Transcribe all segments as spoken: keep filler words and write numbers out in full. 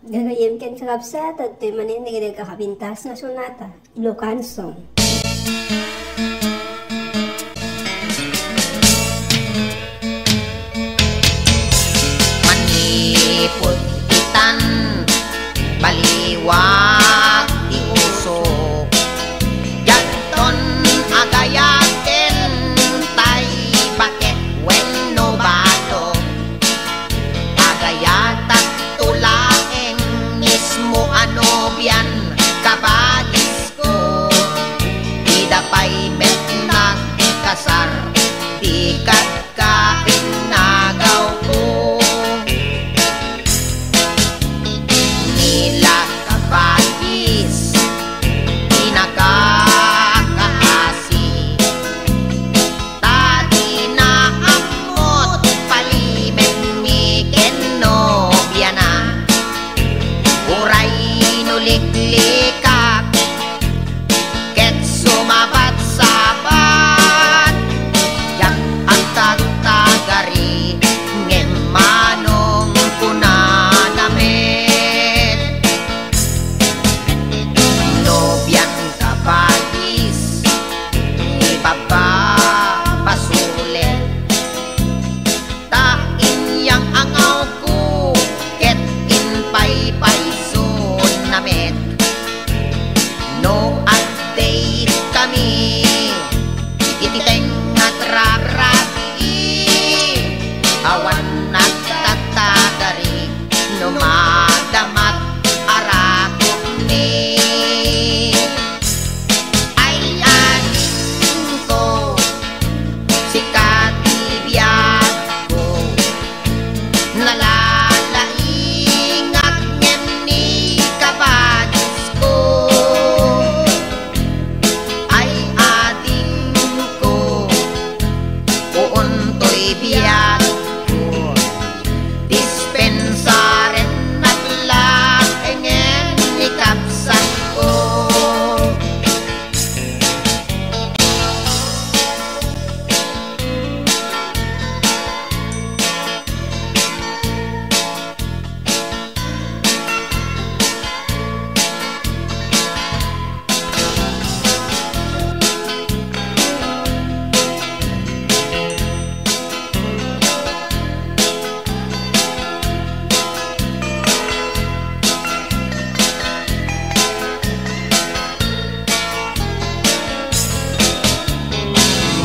Gagayyem ken kakabsat, adtoy manen dagiti agkakabintas nga sonata, Ilocano song. Manipud itan, baliwag ti usok. Diakton agayaten tay baket wenno bato. Agayatak to laeng mismo a nobian, kabagisko. Ida pay met nagkasar, di kadka innagawko. Ni la kabagis, di nakakaasi. Ta di naammot palimenmi ken nobiana. Uray no liklikak ket sumabatsabat, diak agtagtagari, ngem manong kunana met. Nobian kabagis, ipababasulen. Ta inyang angawko ket impaypaysona met. No update kami iti tengnga at ragrabii, awan nagtatagari no madamat a rakopmi. Ay, adingko, sika ti biagko. Nalalaingak ngem ni kabagisko. Ay, adingko, uuntoy biagko. Dispensarennak laengen ni kabsatko.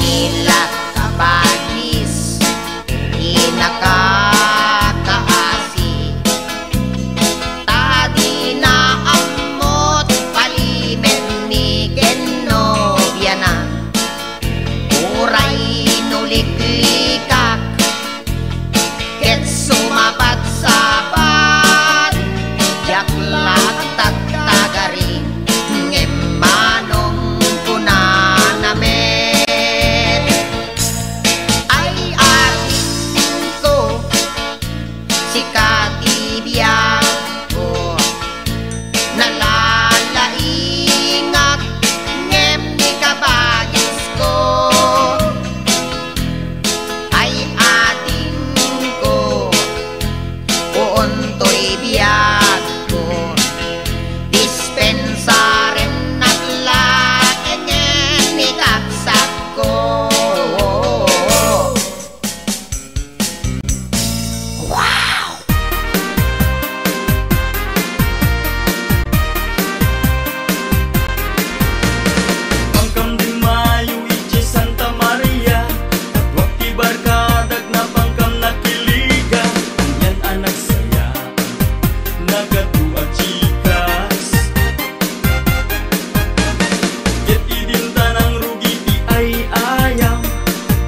Ni la kabagis, di nakakaasi. Ta di naammot palimenmi ken nobiana. Uray no liklikak ket sumabatsabat, diak la agtagtagari, ngem manong kunana met. Ay, adingko, sika ti biagko. Nalalaingak ngem ni kabagisko. Ay, adingko, uuntoy biagko. Dispensarennak laengen ni kabsatko. Wow! Pangkam di Mayo idiay Santa Maria, kaduak ti barkadak, napangkam nakiliga, anian a nagsaya, nagadu a chikas. Ket idinta nangrugi ti ay-ayam,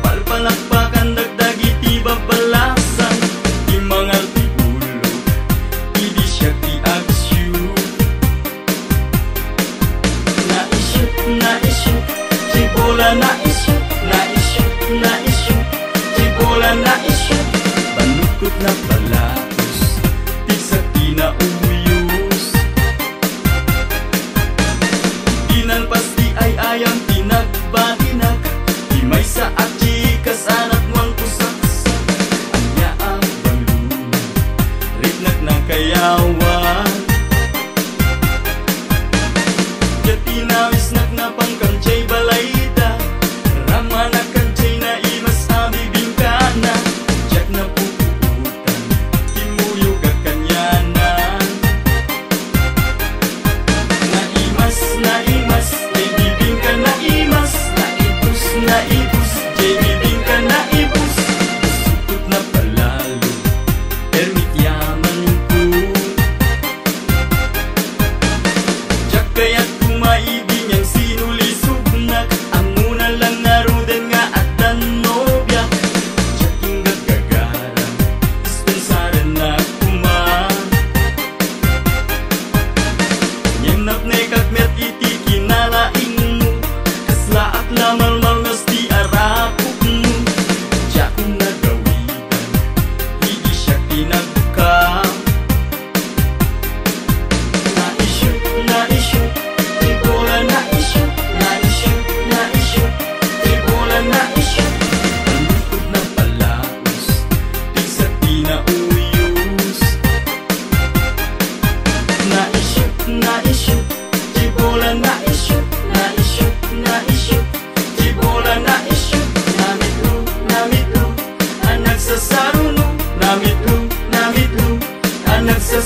palpalakpakandak dagiti babbalasang, ti mangar ti bulog, idi siak ti agshoot. Naishoot, naishoot, ti bola, naishoot, naishoot, naishoot, ti bola, naishoot. Banukot na palatos, pigsa ti nauyo.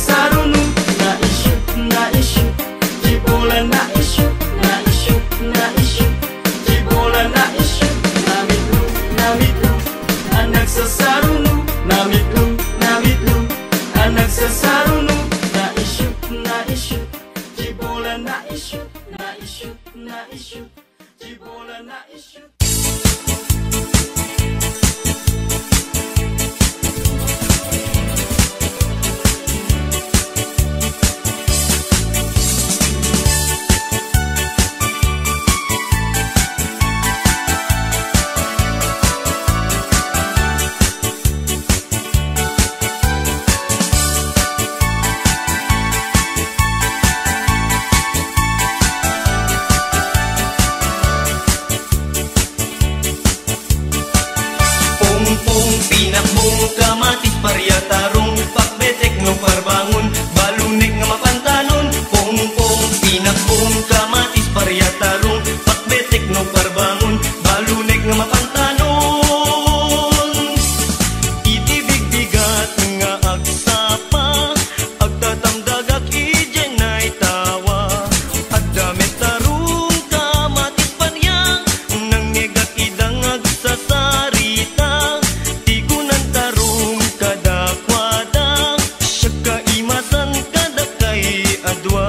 Nagsasarunod, naisyu, naisyu. Di bola, naisyu, naisyu, naisyu. Di bola, naisyu, namitlo, namitlo. A nagsasarunod, namitlo, namitlo. A nagsasarunod, naisyu, naisyu. Di bola, naisyu, naisyu, naisyu. Di bola, naisyu. Pungpung, pinakbong, kamatis, parya, tarong, pakbetek no parbangon, balunek nga mapantanon. Pungpung, pinakbong, kamatis, parya, tarong, pakbetek no parbangon, balunek nga mapantanon. Iti bigbigat nga agsapa, agtatamdagak idiay naytawa. Adda met tarong, kamatis, parya, nangngegak ida nga agsasarita. Ti kunan tarong kadakuada, siak kaimasan kadakay a dua.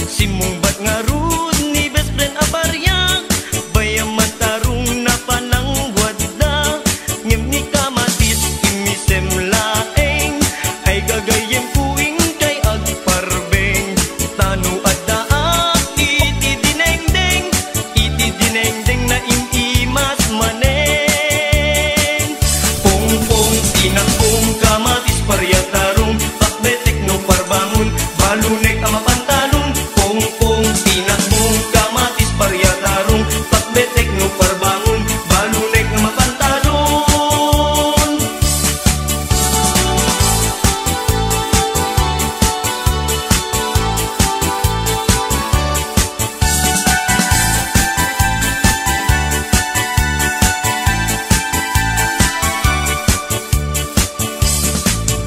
Simmungbat ngarud ni best friend a parya, bayaman tarong napalangguadda. Ngem ni kamatis, immisem laeng, ay gagayyem kuing kay agparbeng. Ta no addaak iti dinengdeng, iti dinengdeng naim-imas manen. Pungpung, pinakbong, kamatis, parya, tarong, pakbetek no parbangon, balunek a mapantanon. Pungpung, pinakbong, kamatis, parya, tarong, pakbetek no parbangon, balunek nga mapantanon.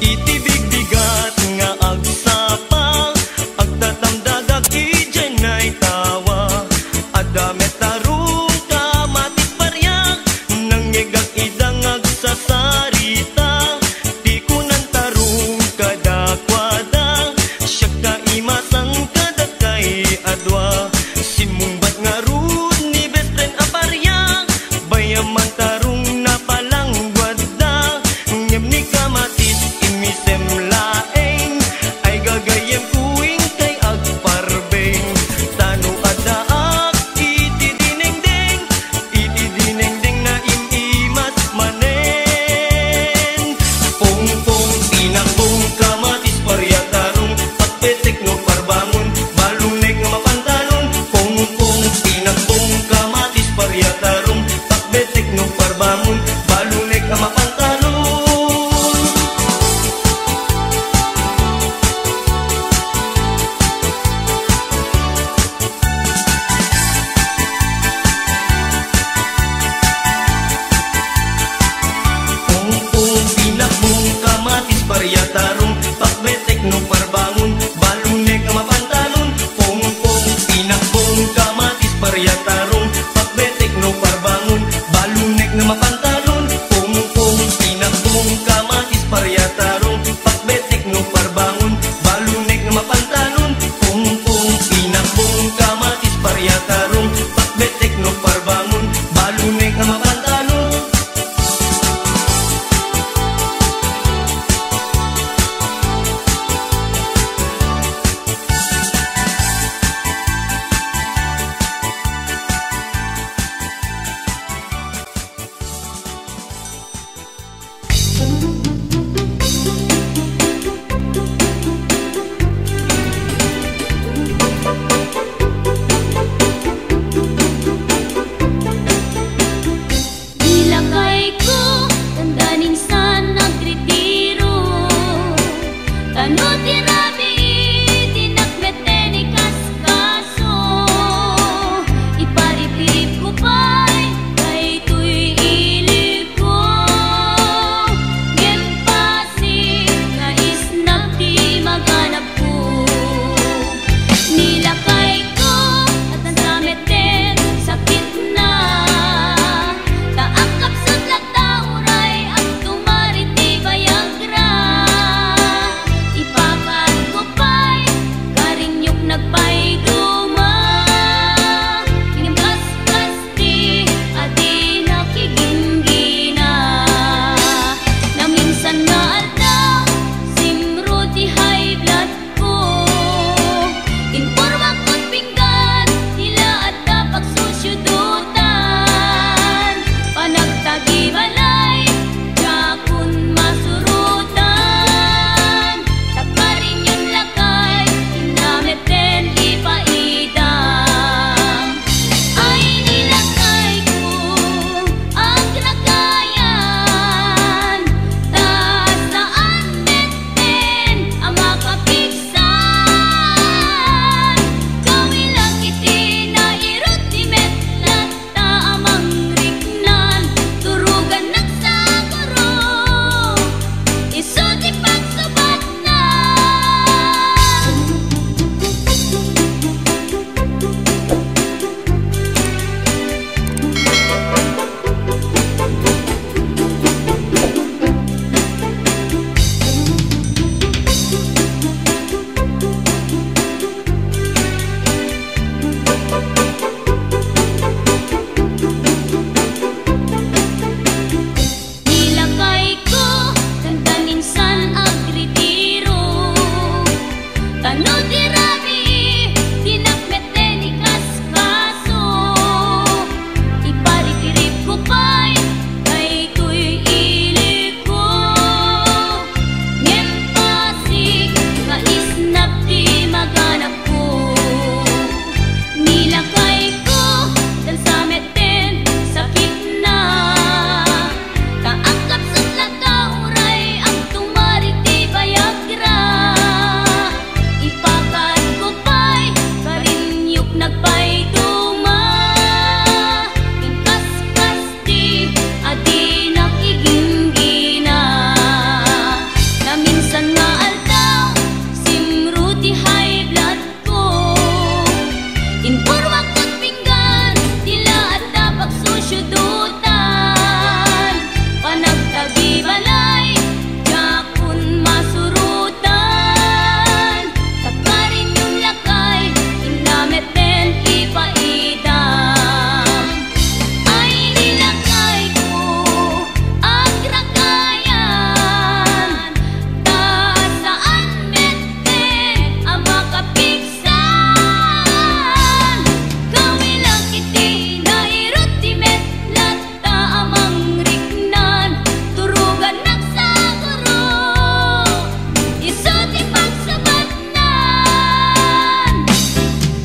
Iti bigbigat nga agsapa, agtatamdagak idiay naytawa. Adda met tarong, kamatis, parya, nangngegak ida nga agsasarita. Ti kunan tarong kadakuada, siak kaimasan kadakay a dua. Simmungbat ngarud ni best friend a parya, bayaman tarong napalangguadda. Ngem ni kamatis, immisem laeng, ay gagayyem kuing kay agparbeng. Ta no addaak iti dinengdeng, iti dinengdeng naim-imas manen. Pungpung, pinakbong, kamatis, parya, tarong, pakbetek no parbangon, balunek nga mapantanon. Pungpung, pinakbong, kamatis, parya, tarong, pakbetek no parbangon, balunek nga mapantanon. Pungpung, pinakbong, kamatis, parya, tarong, pakbetek no parbangon, balunek nga mapantanon. Pungpung, pinakbong, kamatis, parya, tarong, pakbetek no parbangon, balunek nga mapantanon. Pungpung, pinakbong, kamatis, parya, tarong, pakbetek no parbangon, balunek nga mapantanon. Pungpung, pinakbong, kamatis, parya, tarong, pakbetek no parbangon, balunek nga mapantanon. Di lakayko, tanda ni insan nagretiro. Tano ti rabii, dinak met inkaskaso. Iparip-iripko pay daytoy iliko. Ngem pasit, naisnak ti magana No di rabii, dinak met ikaskaso. Ipariribko pay daytoy iliko. Ngem pasig nga isnap ti maganapko. Ni lakayko, dansa met ti sakitna. Ta agkapsut la ta uray agtumar iti bayagra. Ipakadko pay, karinyok nagpayduma. Inkaskas ti adinak iginggina. Naminsan nga aldaw, simro ti high blood ko. Inpurwak ket pinggan, ti laat ta pagsusudutan. Panagtagibalay, diakon masurutan. Sa karinyon lakay, inna met ti ipaidam. Ay, ni lakayko, agrakayan, ta saan met ti a makapigsan. Kawilak iti nairut ti met latta a mangriknan, turugannak sa guro, isu ti pagsabatnan.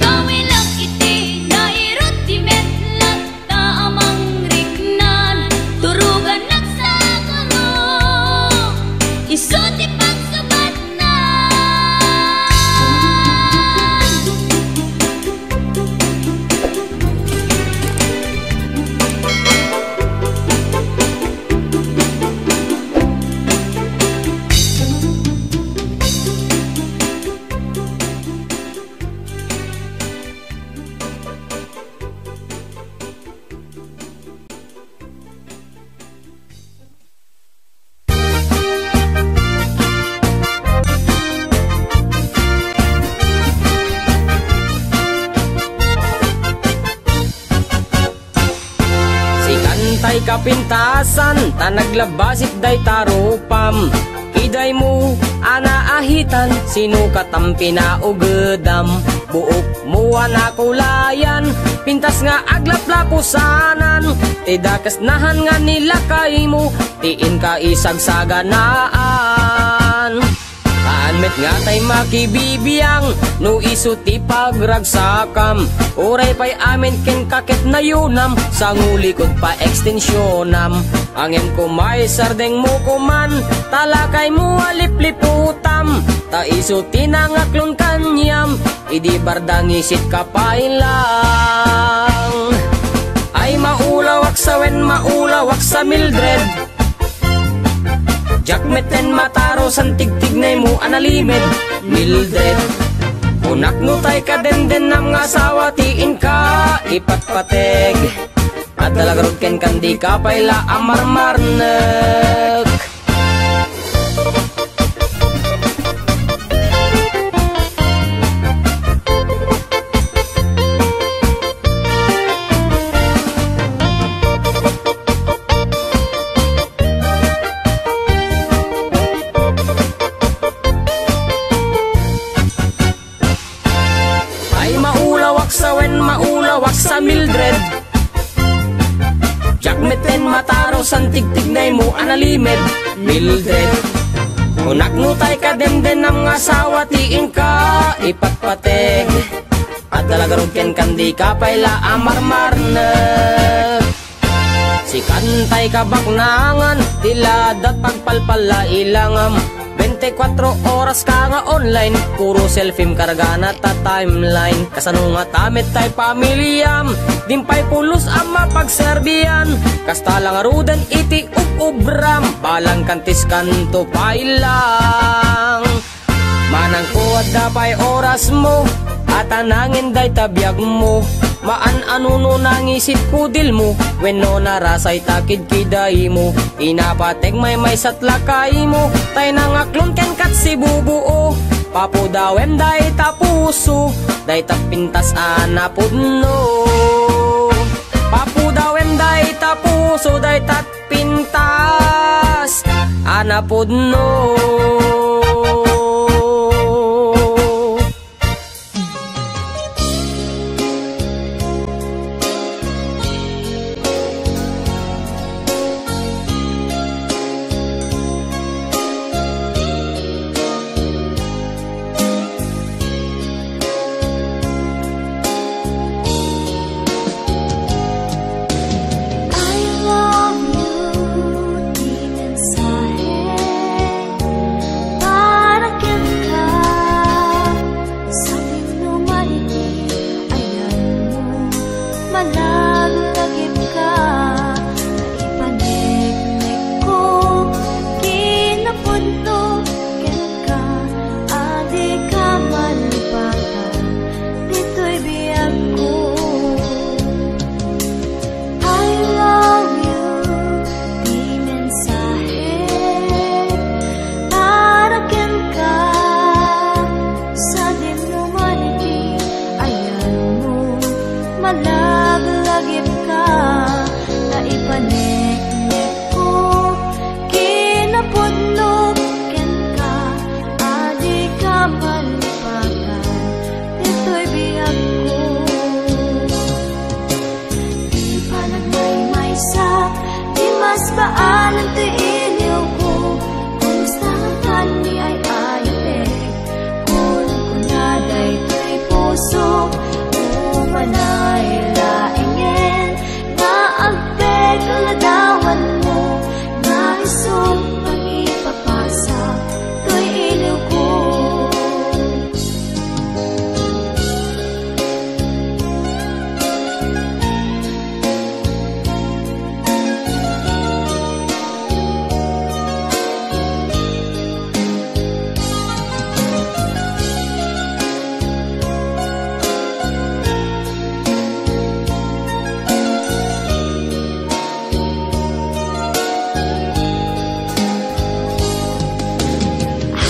Kawilak iti nairut ti met latta a mangriknan, turugannak sa guro, isu ti pagsabatnan. Sikan tay kapintasan, ta naglabasit dayta rupam. Idaymo a naahitan, sino katam pinaugedam? Buokmo a nakulayan, pintas nga aglaplapusanan. Ti dakes nahan nga ni lakaymo, ti inka isagsaganaan. Saan met nga tay makibibiang no isu ti pagragsakam. Uray pay amin kenka ket nayunam, sangulikod pa ekstensionam. Ngem koma isardengmo koman, ta lakaymo a lipliputam. Ta isu ti nangaklon kaniam, idi barda ngisit ka pay lang. Ay, maulawak sa wen, maulawak sa Mildred. Diak metten mataro san tigtignaymo a nalimed, Mildred. Kunak no tay kadendennam nga asawa ti inka ipatpateg. Adda la garud kenkan, dika pay la a marmarnek. Ay, maulawak sa wen, maulawak sa Mildred. Diak metten mataro san tigtignaymo a nalimed, Mildred. Kunak no tay kadendennam nga asawa ti inka ipatpateg. Adda la garud kenkan, dika pay la a marmarnek. Sikan tay kabaknangan, ti ladat pagpalpalla ilangam. Bente kuatro oras ka nga online, puro selfiem kargana ta timeline. Kasano ngata met tay pamiliam, dimpay pulos a mapagserbian. Kasta la ngaruden iti ub-ubram, balang kantiskanto pay lang. Manangko, adda pay orasmo, a ta nangin dayta biagmo. Maan-ano no nangisit kudilmo, wenno narasay ta kidkidaymo. Inapateg maymaysat lakaymo, tay nangaklon kenkat sibubuo. Papudawem dayta puso, dayta pintas a napudno. Papudawem dayta puso, dayta pintas a napudno. Laglagipka, naipaneknekko, kinapudno kenka, a dika malipatan, ditoy biagko. Di panagmaymaysa, di masbaalan ti iliwko, kumusta ngatan ni ay-ayatek? Kunkuna daytoy puso, umanay laengen, nga agpekladawatmo, nga isut pangipapasak toy iliwko. I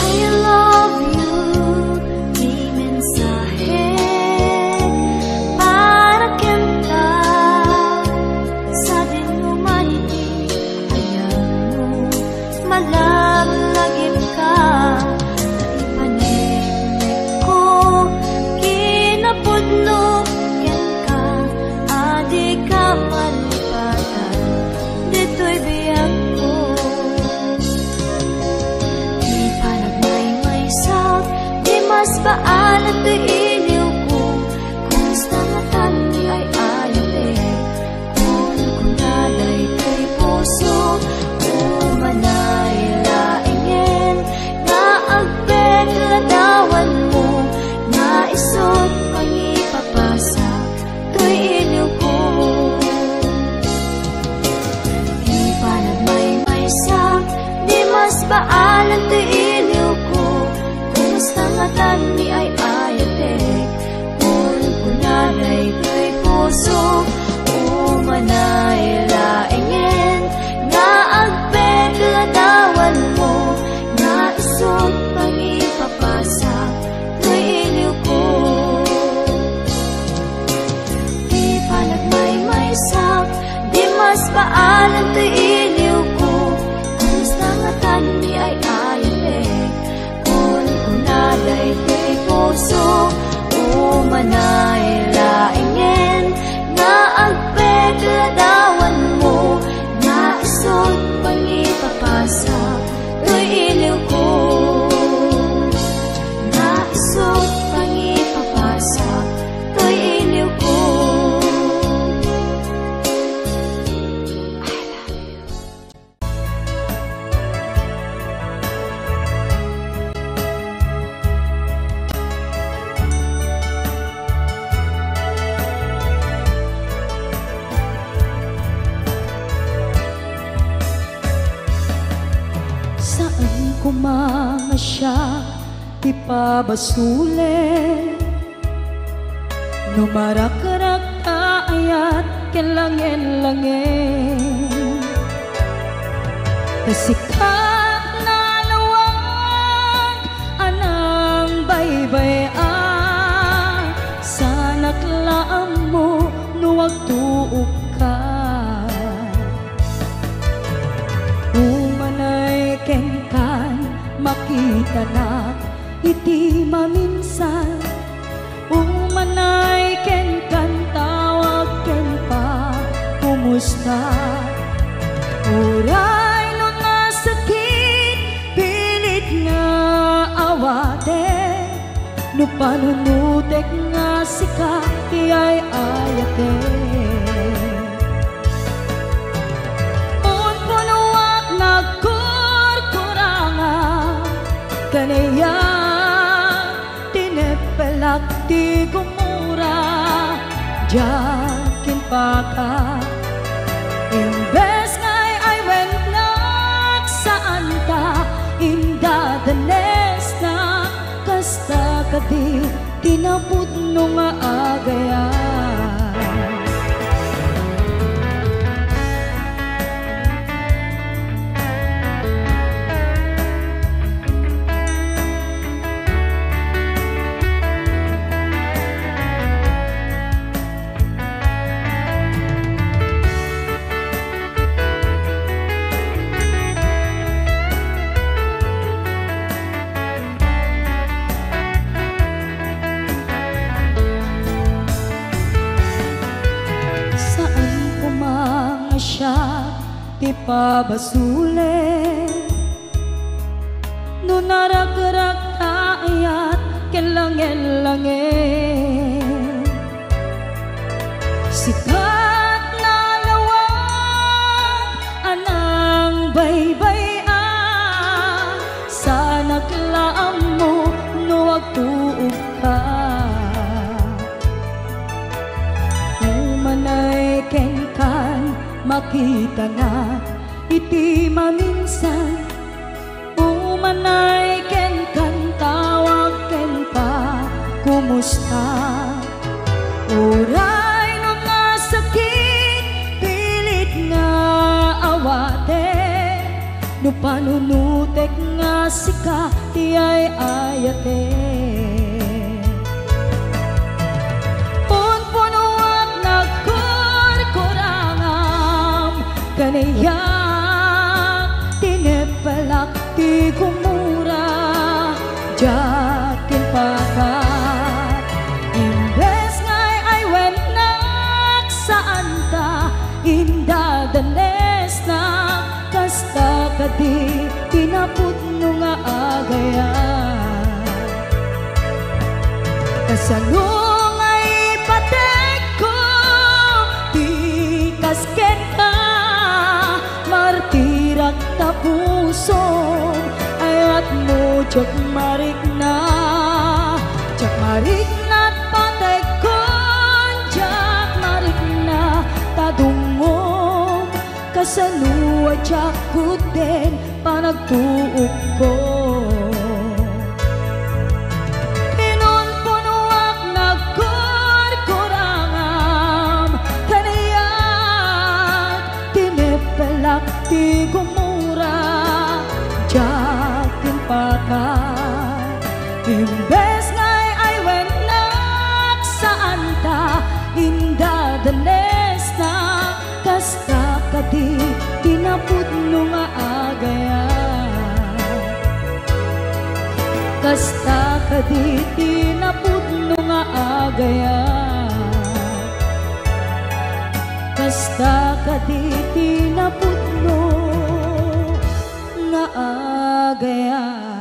love you, ti mensahe para kenka, sadino man iti ayanmo, malaglagipka, naipaneknekko, kinapudno kenka, a dika malipatan ditoy biagko. Di panagmaymaysak, di masbaalan ti iliwko, kumusta ngatan ni ay-ayatek? Kunkuna daytoy puso, umanay laengen, nga agpekladawatmo, nga isut pangipapasak toy iliwko. Di panagmaymaysak, di masbaalan ti iliwko, kumusta ngatan ni ay-ayatek? Kunkuna daytoy puso, umanay laengen, nga agpekladawatmo, nga isut pangipapasak toy iliwko. Di panagmaymaysak, di masbaalan ti iliwko, kumusta ngatan ni ay-ayatek? Kunkuna daytoy puso, umanay laengen, nga agpekladawatmo, nga isut pangipapasak toy iliwko. Nga isut pangipapasak toy iliwko. I love you. Saan koma nga siak ti pabasolen, no marakrak ta ayat ken langen-langen. Ta sika nalawag a nangbaybay-an, saanak la ammo no agtuokka. Umanay kenkan, makitanak iti maminsan. Umanay kenkan, tawag ken pakumusta. Uray no nasakit, pilit nga awatek. No panunotek nga sika ti ay-ayatek. Unpunoak nagkurkuranga, kaniak tineppelak ti gumura, diak impaka. Imbes nga ay-aywentnak, saanta indadanesnak, kasta kadi ti napudno nga agayam. Pabasolem no naragrakta ayat ken langellangen. Sikat nalawag a nangbaybay-an, saanak la ammo no agtuokka. Umanay kenkan, makitanak iti maminsan. Umanay kenkan, tawag ken pa, kumusta? Uray no nasakit, pilit nga awaten. No panunotek nga sika ti ay-ayatek. Punpunoak nagkurkurangam, kaniak tinepelak ti gumura, diak impakat. Imbes nga ay-aywennak, saanta indadanesnak, kasta kadi ti napudno nga agayam. Kasano nga ipategko ti kas kenka? Martirak ta pusom, ayatmo diak marikna. Diak marikna ta pategkon, diak marikna ta dungngom. Kasano a diak kudden panagtuokko? Pinunpunoak nagkurkurangam, kaniak tinepelak ti gumura, diak impakat. Imbes nga ay-aywennak, saanta indadanesnak, kasta kadi ti napudno nga agayam. Kasta kadi ti napudno nga agayam. Kasta kadi ti napudno nga agayam.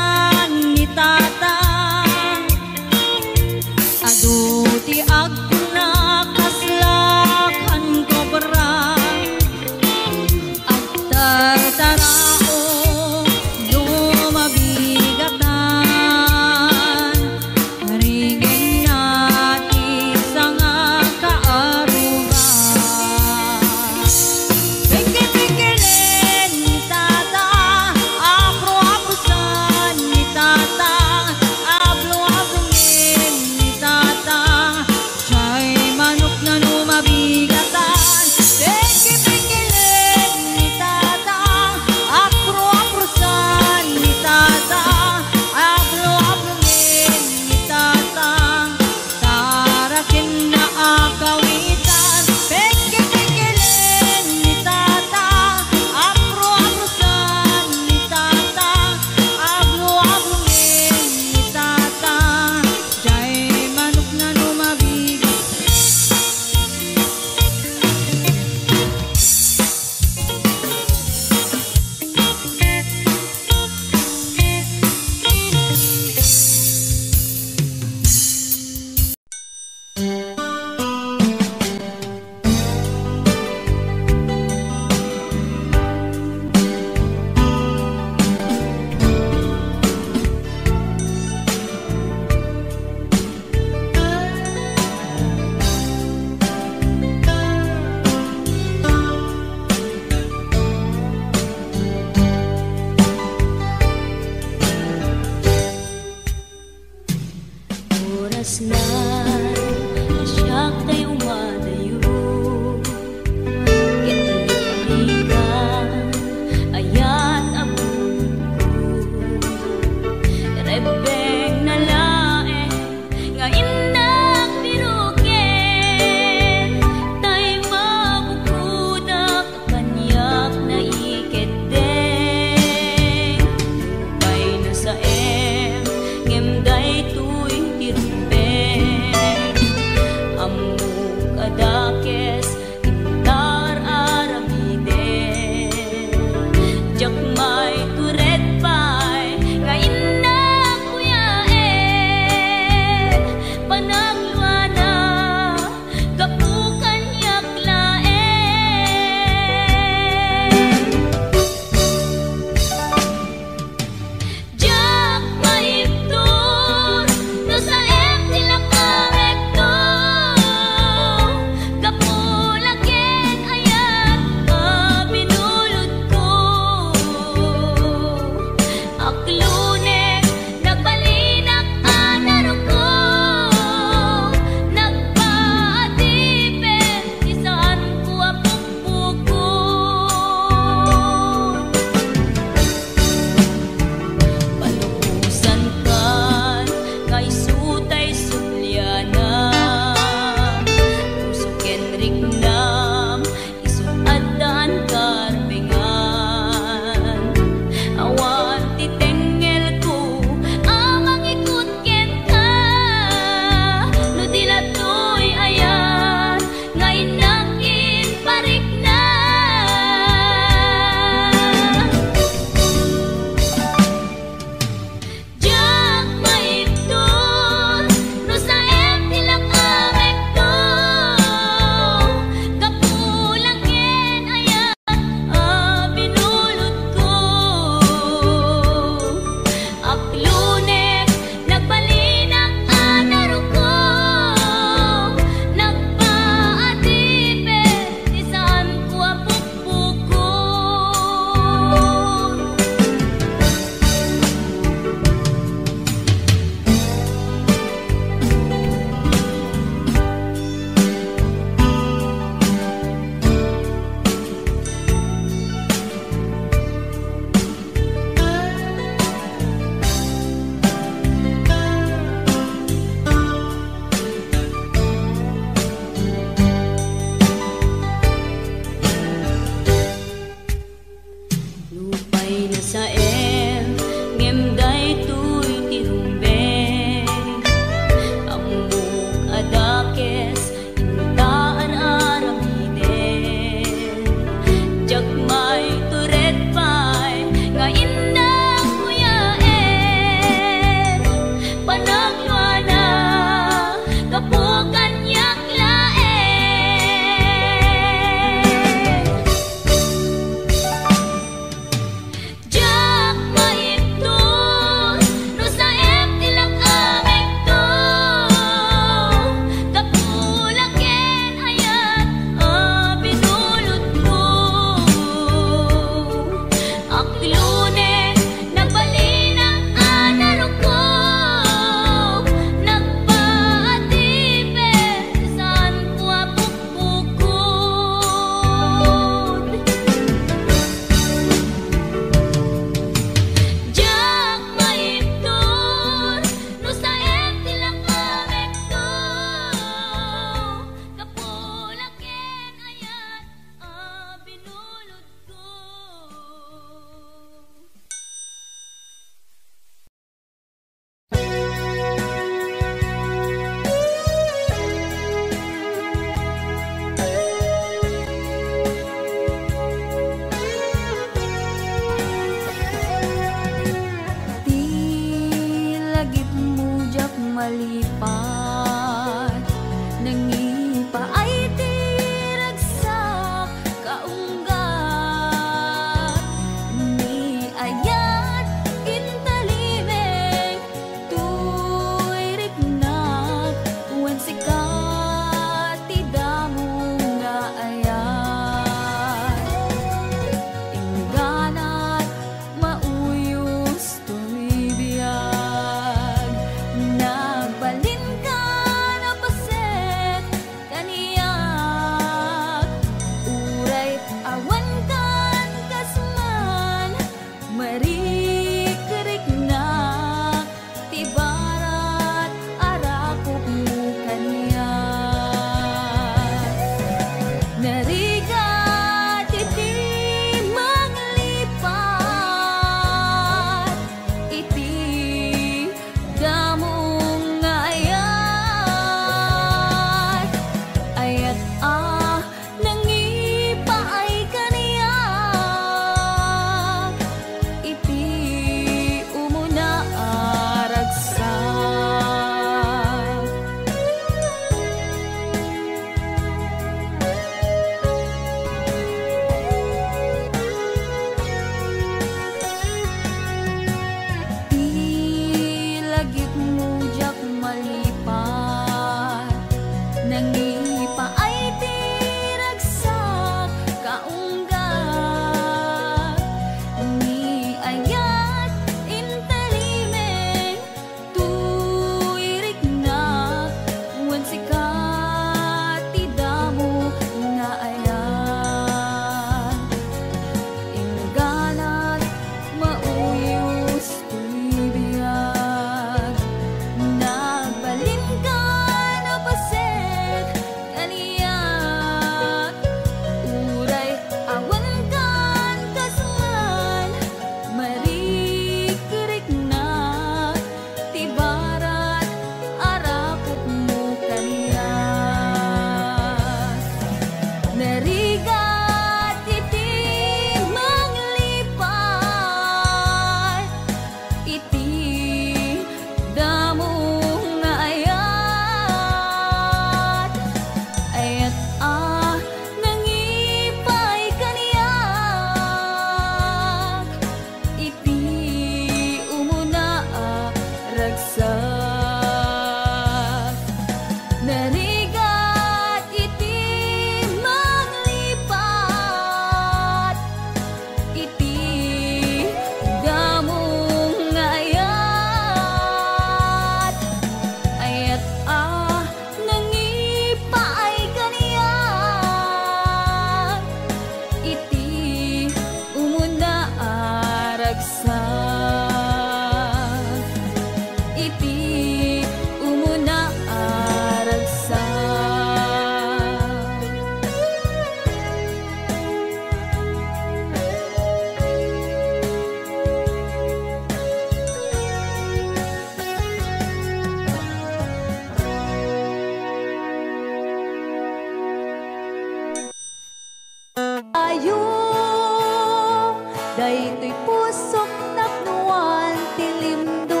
Daytoy pusok napnuan ti limdum.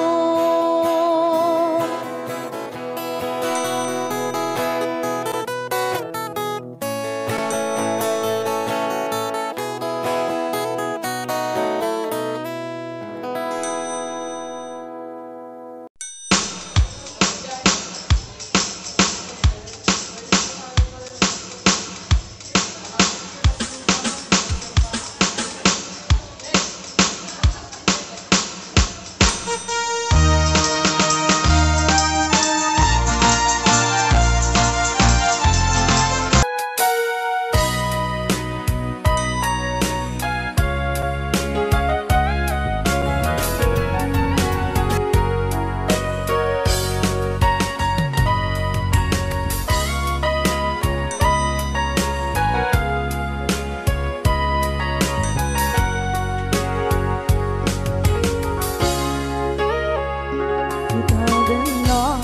Itaganna,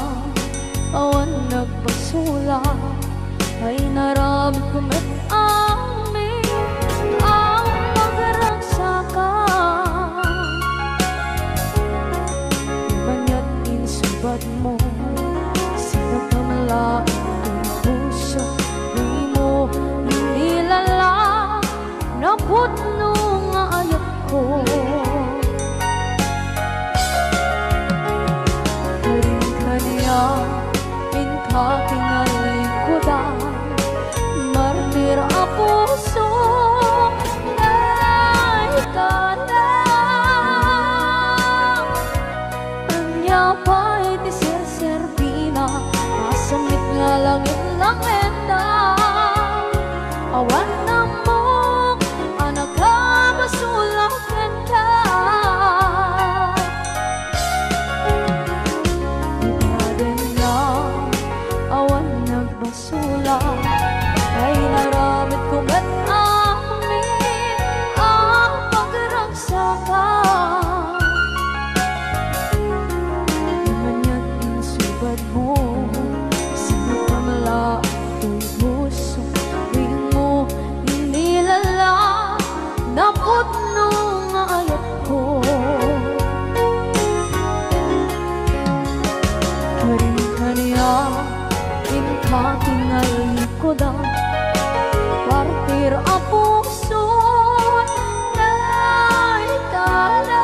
awan nagpasulak, ay naramidko met amin a pagragsakan. Maniat insubadmo, sinakamla ti puso, dimo inilala, napudno nga ayatko. Karin kaniak, inka kinalingkodan, martir a puso, naikana. Ania pay ti serserbina, masamit nga langit-langitna. Awan ammok a nakapasulak kenka. Itaganna, awan nagpasulak, ay naramidko met amin a pagragsakan. Maniat insubadmo, sinakamla ti puso, dimo inilala, napudno nga ayatko. Karin kaniak, inka kinalingkodan, martir a puso, naikana.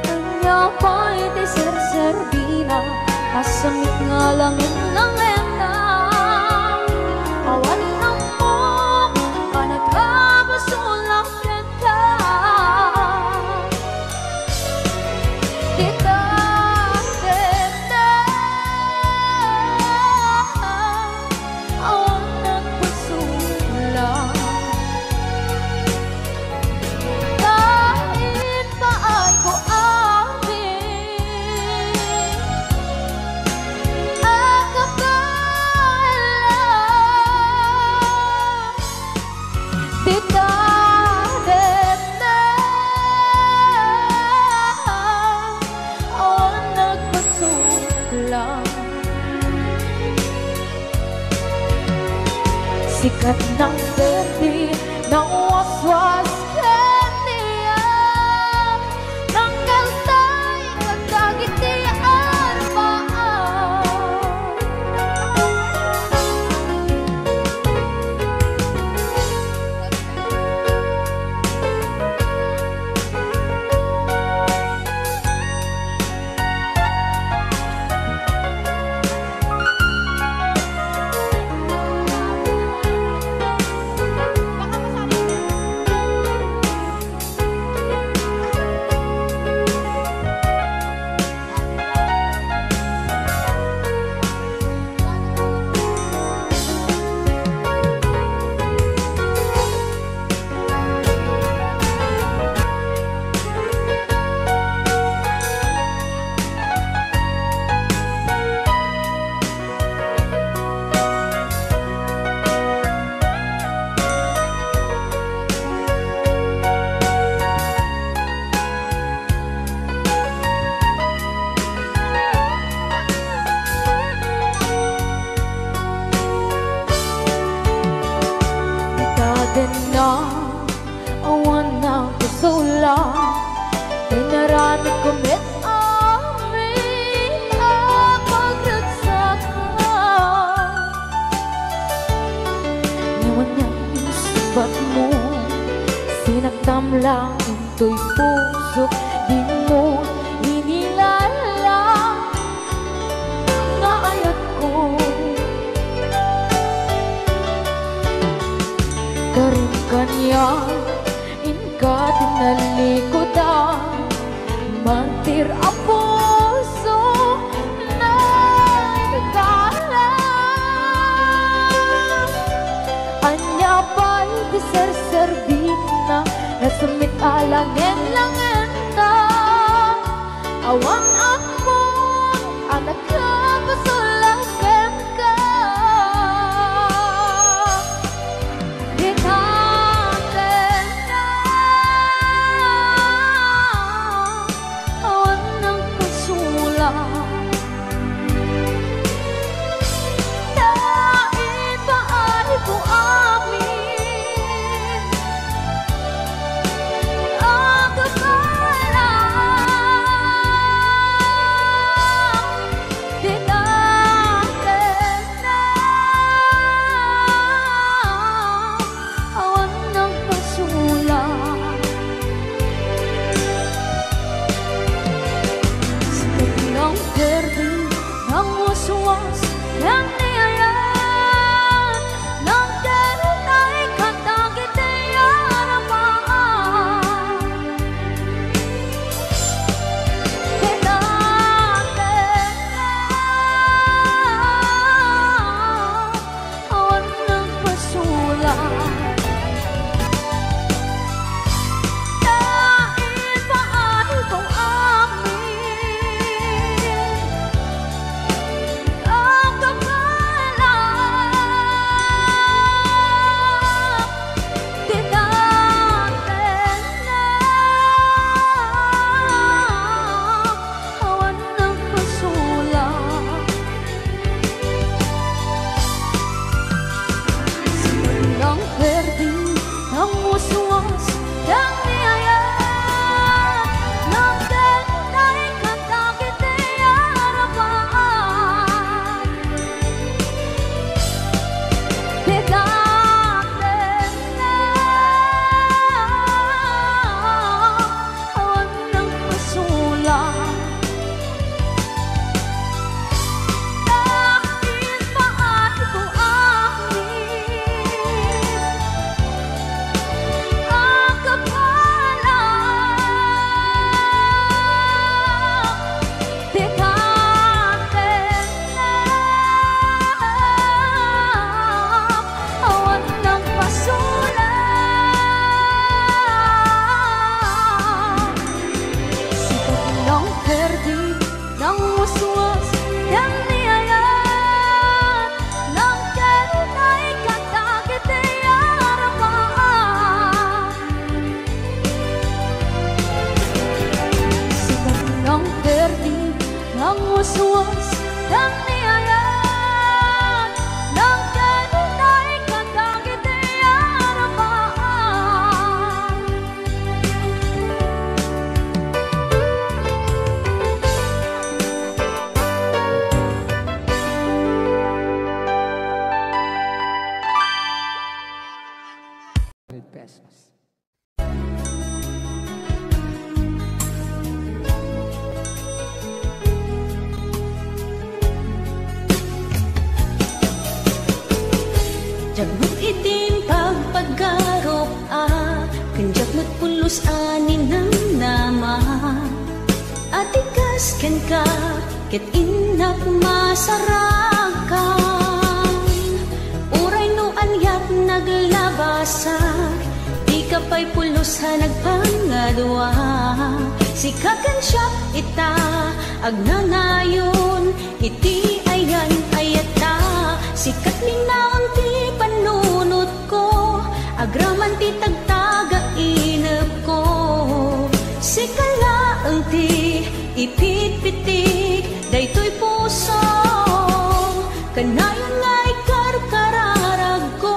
Ania pay ti serserbina, masamit nga langit-langitna. Awan ammok a nakapasulak kenka. Dita, dita, awan nagpasulak. Kain paay ko amin a kabaelan. Dita, dita, awan nagpasulak. Sikat ng birdi, nawaswas kaniak, nangkaltay kadagiti arbaam. Itaganna, Awan nakasola, inaramid ko met amin a pagragsakan. Ngem ania ti sibat mo, sinaktam lang intoy pusok, dimo inilala nga ayatko. Karin kaniak, inka ti nalikudan, martir a puso, nagkala. Ania pay ti serserbina, nasumit a langen-langenta. Awan ammon a nakapasola kenka. Dita kenka, awan nakapasola. Naipaay ko amin a kapalan. Dinaten na awan nagpasola. Sika ti nangperdi, nangwaswas, ken ni ayat, nangkerut ay kadagiti aramaan. Dinaten na awan nagpasola. Naipaay ko amin a kapalan. Dinaten na awan nagpasola. Sika ti nangperdi, nangwaswas, ken ni ayat, nangkerut ay kadagiti aramaan. Dinaten na awan nagpasola. Naipaay ko amin a kapalan. Dinaten na awan nagpasola. Sika ti nangperdi, nangwaswas, ken ni ayat, nangkerut ay kadagiti aramaan. Sika ti nangperdi, nangwaswas, ken ni ayat, nangkerut ay kadagiti aramaan. Hundred pesos. Diak met itin pagpagarup a, ken diak met pulos a ninamnama. Atikas kenka, ket innak masarakan. Uray no aniak naglabasak, dika pay pulos a nagpangadua. Sika ken siak ita, agnanayon iti ayan-ayata. Sika ti naeng ti panunot ko, agraman ti tagtagainepko. Sika laeng ti ipitpitik daytoy puso. Kanayon nga ikarkararagko,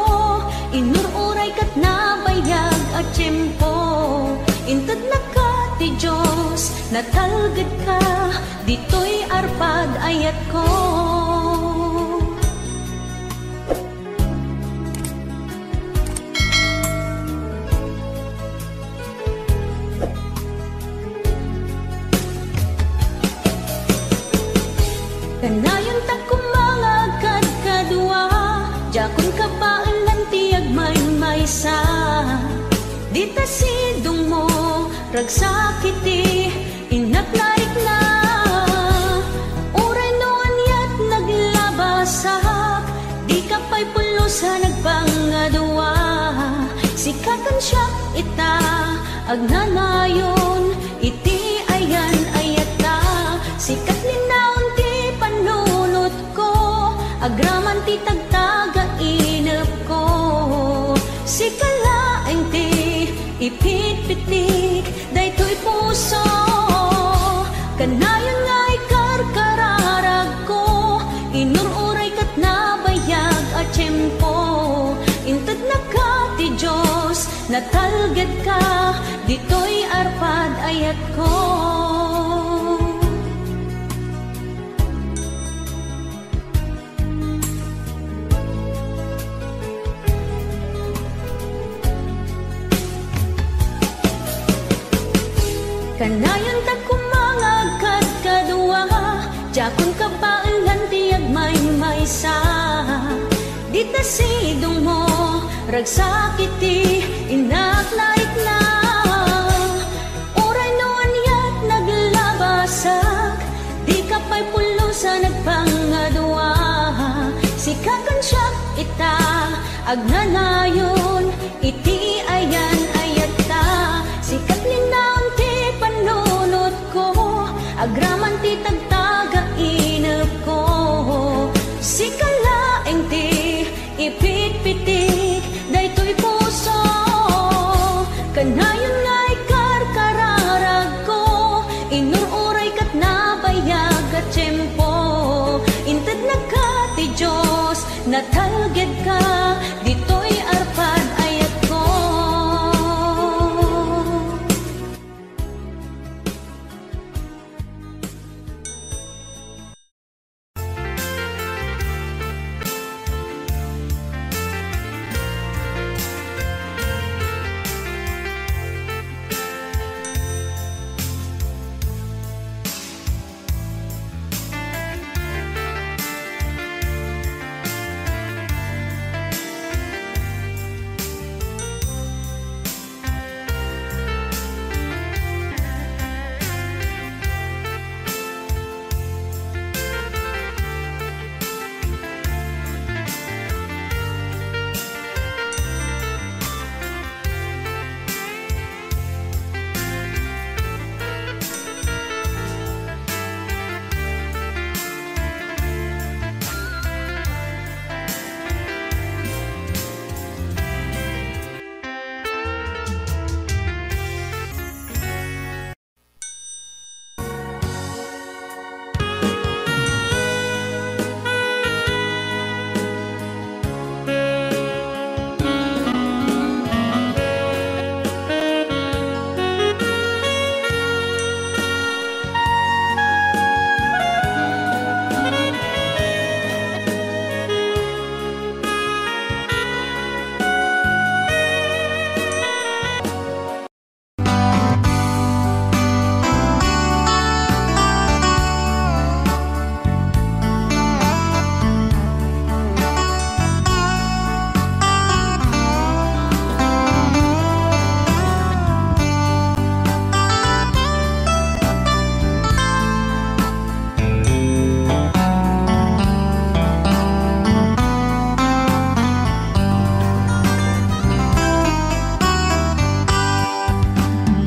inur-uray ket nabayag a tiempo. Natalgedka, ditoy arpad ayatko. Kanayon ta koma nga agkadkadua, diakon kabaelan ti agmaymaysa. Dita sidongmo, ragsak iti innak narikna. Uray no aniat naglabasak, dika pay pulos a nagpangadua. Sika ken siak ita, agnanayon iti ayan-ayatta. Sika ti linaon ti pannunotko, agraman ti tagtaga inepko. Sika laeng ti ipitpitik daytoy puso. Kanayon nga ikarkararagko, inur-uray ket nabayag a tiempo. Intednaka ti Dios, natalgedka, ditoy arpad ayatko. Kanayon ta koma nga agkadkadua, diakon kabaelan ti agmaymaysa. Dita sidongmo, ragsak iti innak narikna. Uray no aniat naglabasak, dika pay pulos a nagpangadua. Sika ken siak ita, agnanayon iti ayan-ayatta. Sika ti linaon ti pannunotko, agraman ti tagtaga inepko. Sika laeng ti ipitpitik daytoy puso. Kanayon nga ikarkararagko, inur-uray ket nabayag a tiempo. Intednaka ti Dios, natalgedka, ditoy arpad ayatko.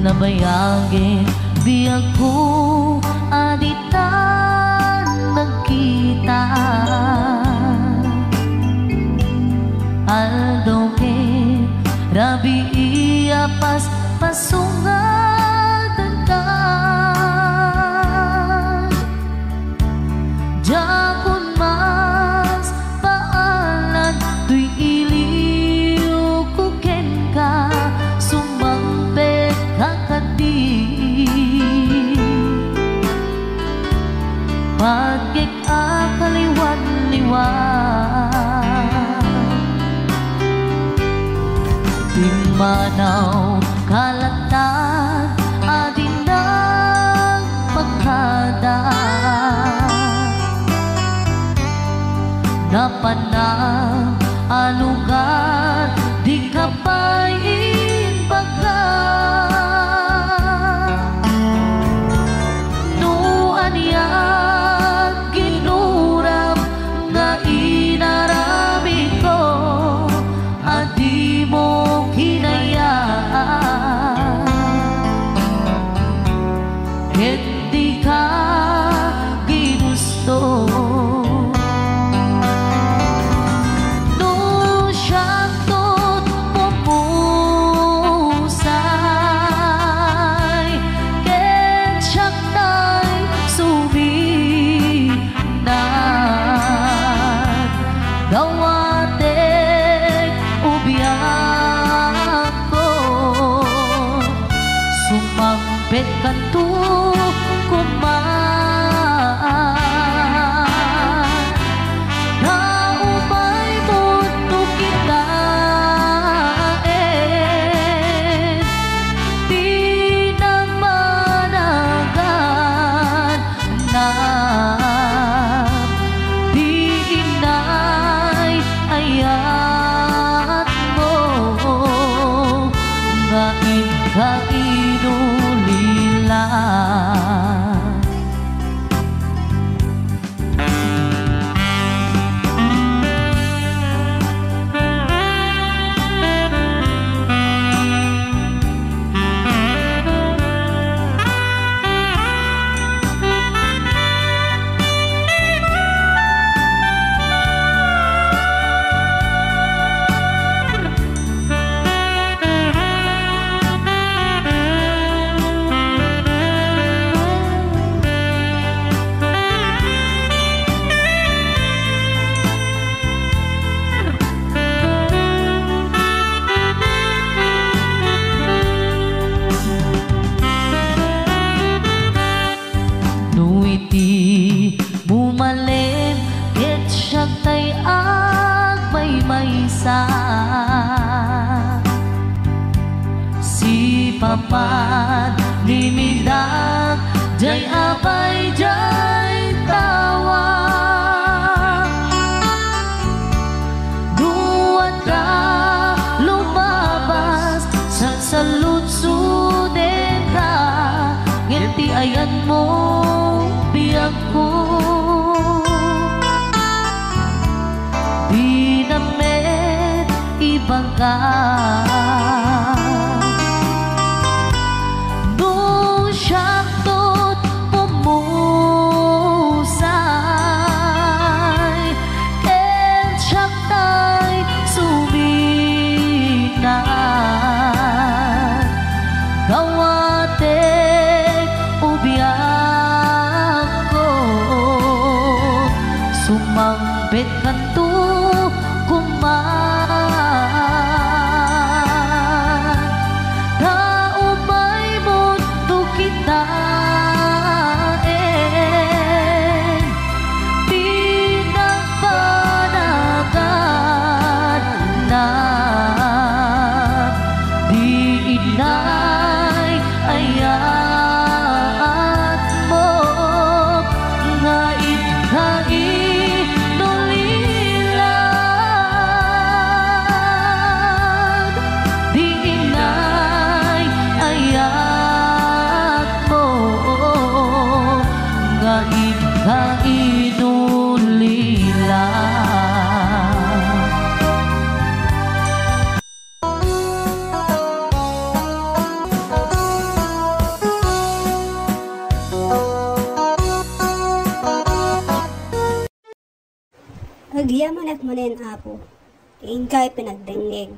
Nabayag iti biagko a ditan nagkita. Aldaw ket rabii a paspasungan. Diakon maspaalan toy iliwko kenka, sumangpetka kadi. Panaw kalatan a di nagpakada. Napanam a lugar, di ka pay imbaga. No aniat ginuram nga inaramidko, a dimo kinayat, ket dika ginusto. No siak to't pumusay, ket siak tay sumi- nat, dawatek o biagko, sumangpetkanto koma. Ta umay mundo kitaen, di nagmanagan na di inay ayatmo nga inka inulila. No iti bumalem ket siak tay agmaymaysa. Sipapan ni midak jay apay jay tawa. Duat ka lumabas, sansaludsodenka, ngem ti ayanmo biagko. Dinam met ibaga. No siak to't pumusay, ket siak tay suminat, dawatek o biagko, sumang- petkanto koma. Ta umay mundo kitaen, pinagpanaganna, di inay ayatmo nga inka inulilad, di inay ayatmo nga inka inulilad. Agyamanak manen, Apo, ti inka ipinagdengngeg.